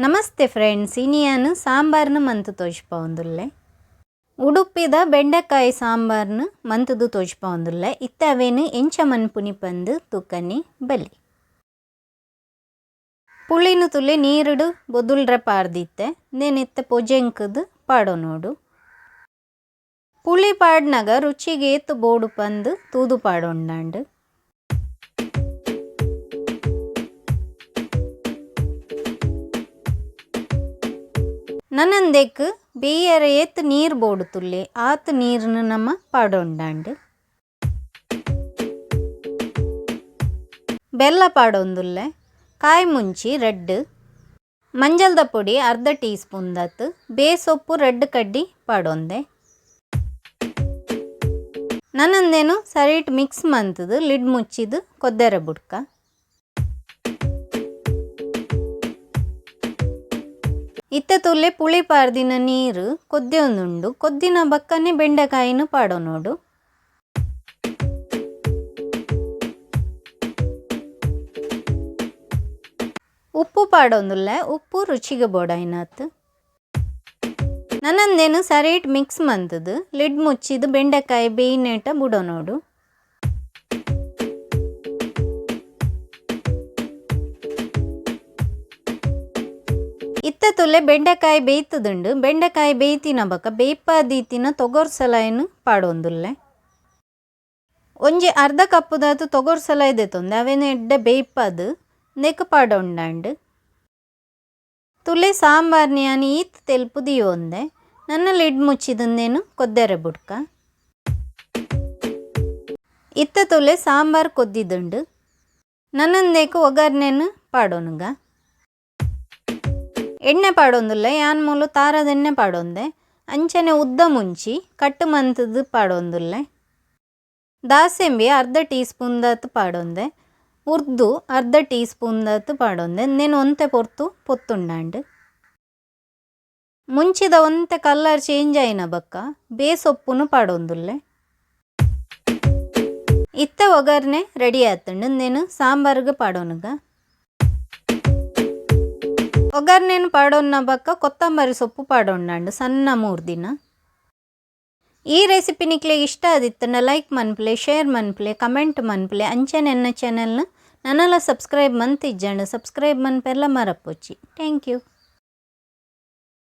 Namaste friends, ಇನಿಯಾನ್ ಸಾಂಬಾರ್ನ ಮಂತ್ ತೋಜ್ಪಾವೊಂದುಲ್ಲೆ. ಉಡುಪಿದ ಬೆಂಡೆಕಾಯಿ ಸಾಂಬಾರ್ನ ಮಂತುದು ತೋಜ್ಪಾವೊಂದುಲ್ಲೆ. ಇತ್ತೆ ಅವೇನು ಎಂಚ ಮನ್ಪುನಿ ಪಂದ್ ತೂಕನಿ ಬಲಿ. ಪುಳಿನು ತುಲೆ ನೀರುಡು ಬೊದುಲ್ರೆ ಪಾರ್ದಿತ್ತೆ, ನೇನ್ ಇತ್ತೆ ಪೊಜೆಂಕುದು ಪಾಡೊ ನೋಡು. ಪುಳಿ ಪಾಡ್ನಗ ರುಚಿಗೆ ಏತ್ ಬೋಡು ಪಂದ್ ತೂದು ಪಾಡೊಂಡಾಂಡ್. ನನಂದೆಕ್ ಬೇಯರೆ ಏತ್ ನೀರ್ ಬೋಡು ತುಲ್ಲೆ ಆತ್ ನೀರ್ನ್ ನಮ ಪಾಡೊಂಡಾಂಡ್. ಬೆಲ್ಲ ಪಾಡೊಂದುಲ್ಲೆ, ಕಾಯಿ ಮುಂಚಿ ರಡ್ಡ್, ಮಂಜಲ್ದ ಪೊಡಿ ಅರ್ಧ ಟೀ ಸ್ಪೂನ್ ದಾತ್, ಬೇಸೊಪ್ಪು ರಡ್ಡ್ ಕಡ್ಡಿ ಪಾಡೊಂದೆ. ನನಂದೇನು ಸರಿಟ್ ಮಿಕ್ಸ್ ಮಂತುದು ಲಿಡ್ ಮುಚ್ಚಿದು ಕೊದ್ದೆರೆ ಬುಡ್ಕ. ಇತ್ತೆ ತುಲ್ಲೆ ಪುಳಿ ಪಾರ್ದಿನ ನೀರು ಕೊದ್ದೆಯೊಂದುಂಡು, ಕೊದ್ದಿನ ಬಕ್ಕನೆ ಬೆಂಡೆಕಾಯಿನ ಪಾಡೊನೊಡು. ಉಪ್ಪು ಪಾಡೊಂದುಲ್ಲೆ, ಉಪ್ಪು ರುಚಿಗೆ ಬೋಡಾಯಿನಾತ್. ನನಂದೇನು ಸರಿಟ್ ಮಿಕ್ಸ್ ಮಂತುದು ಲಿಡ್ ಮುಚ್ಚಿದು ಬೆಂಡೆಕಾಯಿ ಬೇಯಿನೇಟ ಬುಡೊನೊಡು. ಇತ್ತೆ ತುಲೆ ಬೆಂಡೆಕಾಯಿ ಬೇಯ್ತದುಂಡು. ಬೆಂಡೆಕಾಯಿ ಬೇಯ್ತಿನ ಬೊಕ ಬೇಯ್ಪಾದೀತಿನ ತೊಗೊರ್ಸಲಾಯಿನ್ ಪಾಡೊಂದುಲ್ಲೆ. ಒಂಜಿ ಅರ್ಧ ಕಪ್ಪುದಾತ್ ತೊಗೊರ್ಸಲಾಯಿ ದೆತ್ತೊಂದೆ ಅವೇನು ಎಡ್ಡೆ ಬೇಯ್ಪಾದ್ ನೆಕ್ ಪಾಡೊಂಡಾಂಡ್. ತುಲೆ ಸಾಂಬಾರ್ನಿ ಯಾನ್ ಈತ್ ತೆಲ್ಪು ದೀವೊಂದೆ. ನನ ಲಿಡ್ ಮುಚ್ಚಿದುಂದೇನು ಕೊದ್ದೆರೆ ಬುಡ್ಕ. ಇತ್ತೆ ತುಲೆ ಸಾಂಬಾರ್ ಕೊದ್ದಿದುಂಡು. ನನಂದೇಕು ಒಗ್ಗರ್ಣೆನ್ ಪಾಡೊನುಗ. ಎಣ್ಣೆ ಪಾಡೊಂದುಲ್ಲೆ, ಯಾನ್ ಮೂಲು ತಾರದ ಎಣ್ಣೆ ಪಾಡೊಂದೆ. ಅಂಚನೆ ಉದ್ದ ಮುಂಚಿ ಕಟ್ ಮಂತುದು ಪಾಡೊಂದುಲ್ಲೆ. ದಾಸೆಂಬಿ ಅರ್ಧ ಟೀ ಸ್ಪೂನ್ ದಾತ್ ಪಾಡೊಂದೆ. ಉರ್ದು ಅರ್ಧ ಟೀ ಸ್ಪೂನ್ ದಾತ್ ಪಾಡೊಂದೆ. ಉಂದೆನ್ ಒಂತೆ ಪೊರ್ತು ಪೊತ್ತುಂಡಾಂಡ್. ಮುಂಚಿದ ಒಂತೆ ಕಲರ್ ಚೇಂಜ್ ಆಯಿನ ಬೊಕ್ಕ ಬೇಸೊಪ್ಪುನು ಪಾಡೊಂದುಲ್ಲೆ. ಇತ್ತೆ ಒಗ್ಗರ್ಣೆ ರೆಡಿ ಆತುಂಡು. ಉಂದೆನ್ ಸಾಂಬಾರ್ಗ್ ಪಾಡೊನುಗ. ಒಗ್ಗರ್ಣೆನ್ ಪಾಡೊನ್ನ ಬೊಕ್ಕ ಕೊತ್ತಂಬರಿ ಸೊಪ್ಪು ಪಾಡೊಂಡಾಂಡ್ ಸಣ್ಣ ಮೂರ್ದಿನ. ಈ ರೆಸಿಪಿ ನಿಕ್ಲೆಗ್ ಇಷ್ಟ ಆದಿತ್ತುಂಡ ಲೈಕ್ ಮನ್ಪುಲೆ, ಶೇರ್ ಮನ್ಪುಲೆ, ಕಮೆಂಟ್ ಮನ್ಪುಲೆ. ಅಂಚನೆ ಎನ್ನ ಚಾನೆಲ್ನ ನನಲ ಸಬ್ಸ್ಕ್ರೈಬ್ ಮಂತಿಜ್ಜಂಡ ಸಬ್ಸ್ಕ್ರೈಬ್ ಮನ್ಪೆರ್ಲ ಮರಪೊಚ್ಚಿ. Thank you.